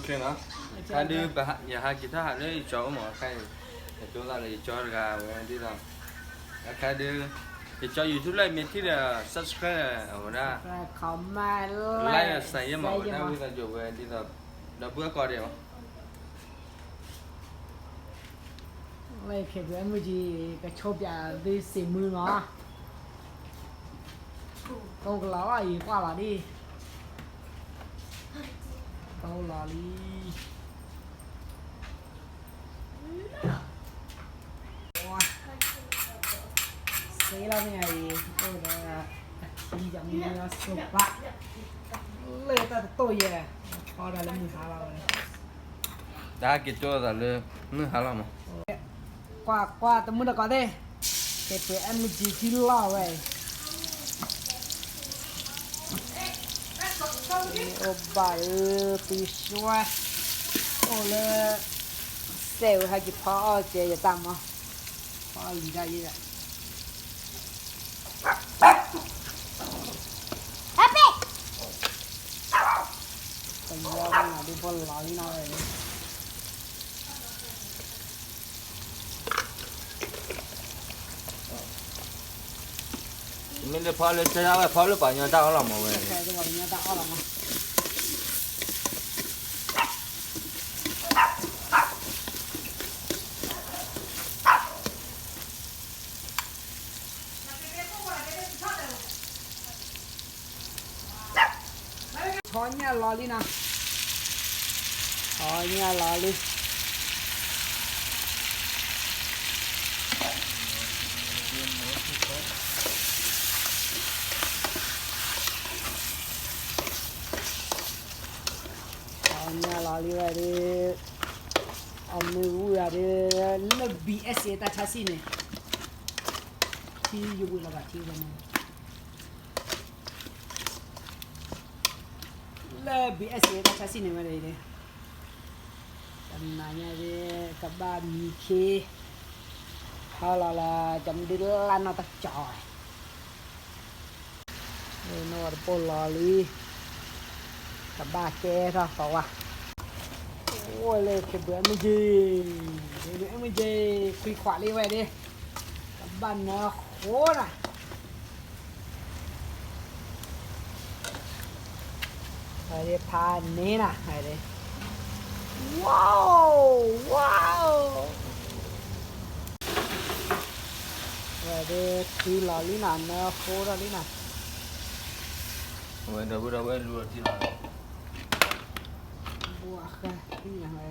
နီၤ, အခါဒုး ယဟးက့ၤထီၣ်ဟးလၢယကၠီအိၣ်မး အခါအံၤ, ယတိၢ်သးလၢယကၠီတဂၤဝဲဒ်သိး, အခါဒုး, ယကၠီ YouTube လၢမ့ၢ်ထံၣ်ဒီး subscribe အဝဲဒၣ်, like စဲယဲၢ်မး ဝဲဒၣ်ဝံသးစူၤဝဲဒ်သိး, ဒီပုၢ်ဝဲၢ်ကိးဂၤဒဲးမး လၢခဲပှဲၤ MG ကဆိပၠးသုစ့ၢ်မုၢ်လီၤ, တိၢ်ကလီၤအံၤကွၢ်လီၤဒံး, တိၢ်လီၤလံ စ့လီၤမ့ၢ်အံၤ, အိၣ်ဒီး, အထံယမ့ၢ်စီၤပၤ, လၢတၢ်တတိၢ်ယဲၢ်, ဖီဒီးလၢမုၢ်ဟါလီၤဝဲ, တၢ်က့ၤကၠိသးလၢ, မုၢ်ဟါလီၤမး, ကွၢ်ကွၢ်တမုၢ်တကိးသ့ၣ်, ကဲပှဲၤ MG ထံလီၤဝဲ အိၣ်ဘၣ်လၢ သုဆွဲ, အိၣ်လၢ, စဲးဝဲဟဲက့ၤဖီအီၣ်ကဲယတၢ်မီၤ, ဖီအီၣ်လံၤတၢ်ယဲၢ်, ပယီၤမ့ၢ်ဒ်ဖိလီၤလံနီၤဝဲ မ့ၢ်လၢဖီလၢဆၢဒၣ်ဝဲ ဖီလၢပှၤကညီတၢ်အီၣ်လီၤမးဝဲ, ထီညၣ်လီၤလံနီၤ, ထီညၣ်လီၤလံ ထီညၣ်လီၤလံဝဲဒၣ်, အမ့ၢ်ဝံၤဂၤဒၣ်, လၢ BSA တၢ်ဆါဆံၣ်န့ၣ်, ထံယဝံၤလီၤဘၣ်ထံဝဲန့ၣ် လၢ BSA တၢ်ဆါဆံၣ်န့ၣ်ဝဲဒၣ်, တနၤညါဒၣ်, ကဘၣ်မံခ့, ဟါလီၤလၢ, ကမဒုလၢ်နီၢ်တကၠီၤဝဲ နီၢ်ဝဲတပိၢ်လီၤလံ, ကဘၣ်ကဲထီၣ်သီဝါ, အိၣ်လၢခဲဘုး MG, ခဲဘုး MG, ခွံခွးလံဝဲဒၣ်, ကဘၣ်နၢဃိနၤ, ဝဲဒၣ်ဖးန့ၢ်နၤ, ဝါ, ဝါ ဝဲဒၣ်ထံလီၤလံနၤ, နၢဃိထီၣ်လံနၤ, ဝဲဒီပုၢ်ဒီဝဲၢ်လူၤထံလီၤ, ဘှါဃဲ,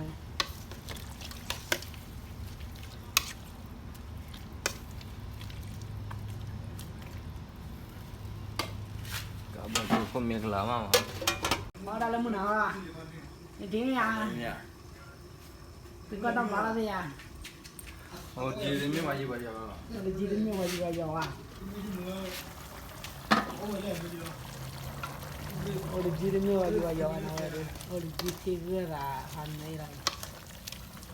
ကဘၣ်ဒိခိၣ်မ့ၢ်ကလၤမးမး, မၤဒၣ်လၢမုၢ်နၤ, နဒ်မ့ၢ်ဧါ, သုကီၢ်တၢ်မၤလီၤသ့ၣ်ဧါ အိၣ်တကံတမ့ၢ်ဝဲယံၤဝဲယီၤဘၣ်, အိၣ်တကံတမ့ၢ်ဝဲယံၤဝဲယီၤဘၣ်, အိၣ်တကံတမ့ၢ်ဝဲယံၤဝဲယီၤဘၣ်နၤဝဲ, အိၣ်တကံထံဂၢၢ်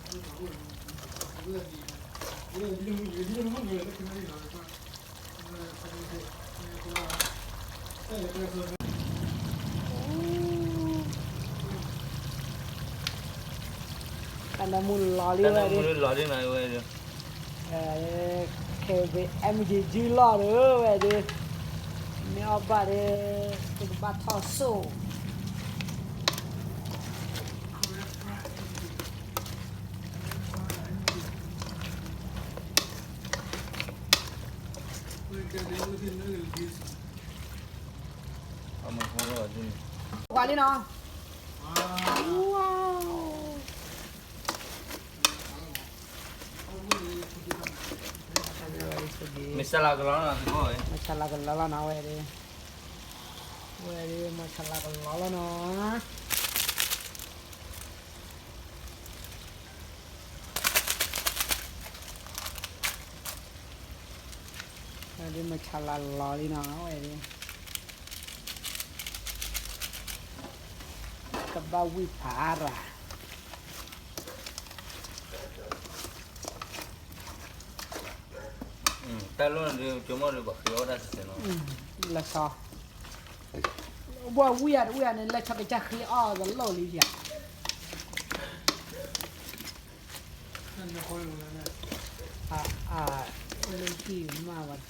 သးဖးန့ၢ်လီၤ တၢ်နၢမူလီၤလံဝဲဒၣ်, ခဲဘ့ၣ် MG ကၠံလီၤဒီးဝဲဒၣ်, မ့ၢ်အီၣ်ဘၣ်ဒီး, ပကဘၣ်ထီၣ်စိၣ် ပှၤလံနီၤ, မ့ၢ်ဆါလီၤကလီလီၤနီၤ, မ့ၢ်ဆါလီၤကလီလီၤနီၤဝဲဒၣ်, ဝဲဒၣ်မ့ၢ်ဆါလီၤကလီလီၤနီၤ ဝဲဒၣ်မ့ၢ်ဆါလီၤလီၤလံနီၤ, ဝဲဒၣ်, ကဘၣ်ဝံၣ်ဖးရၤ, တၢ်လီၢ်န့ၣ်ဒုး ကၠိမီၢ်ဒုး ပှၤဃ့အီၣ်တၢ်စဲးစဲးနီၤ, လၢဆီ, ဘၣ်ဝံၣ်ယၤတဝံၣ်ယၤန့ၣ် လၢဆီကစၢ်ဃ့အီၣ်တလိၣ်လံယၤ,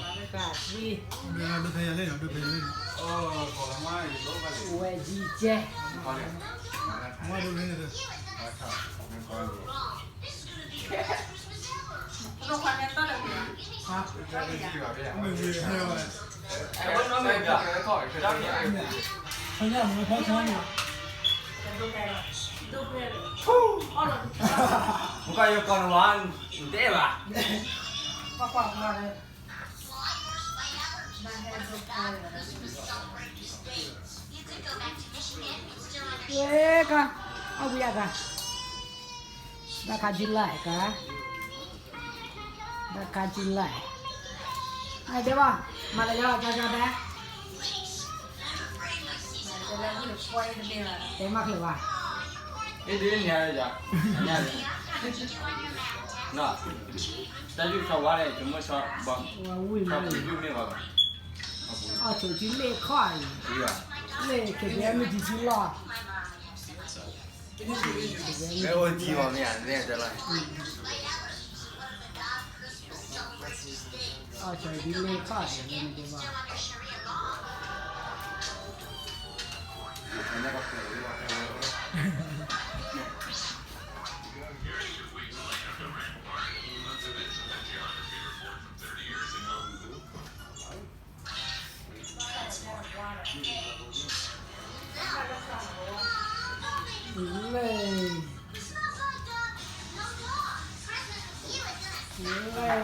ကသံ, ဒိဖဲယလဲၣ်နီၤ, ဒိဖဲယလဲၣ်နီၤ, ဝဲယံကဲ, ဝဲဒိဖဲန့ၣ်, မ့ၢ်ကယကီၢ်နဝါ, နတဲဘၣ်. Ê, con, ông bây giờ kìa. Bà khá chín lẻ cả. Bà khá chín lẻ. Ai, thế bà? Mà lại cho, cho, cho bé. Thế mắc lửa à? Ê, đi nhà rồi. Nhà rồi. Nó. Tao chứ sao quá đây, chúng mới sao, bọn, sao ui, sao ui. Ui, mẹ bà. Ờ, chủ chín lệ khỏi. Ui à. Lệ, cái bé mới chỉ chín lọ. Cái ôi, chi mà mẹ, mẹ trở lại. Ờ, chủ chín lệ khỏi, cái bé mới chỉ lọ. Lê. Lê.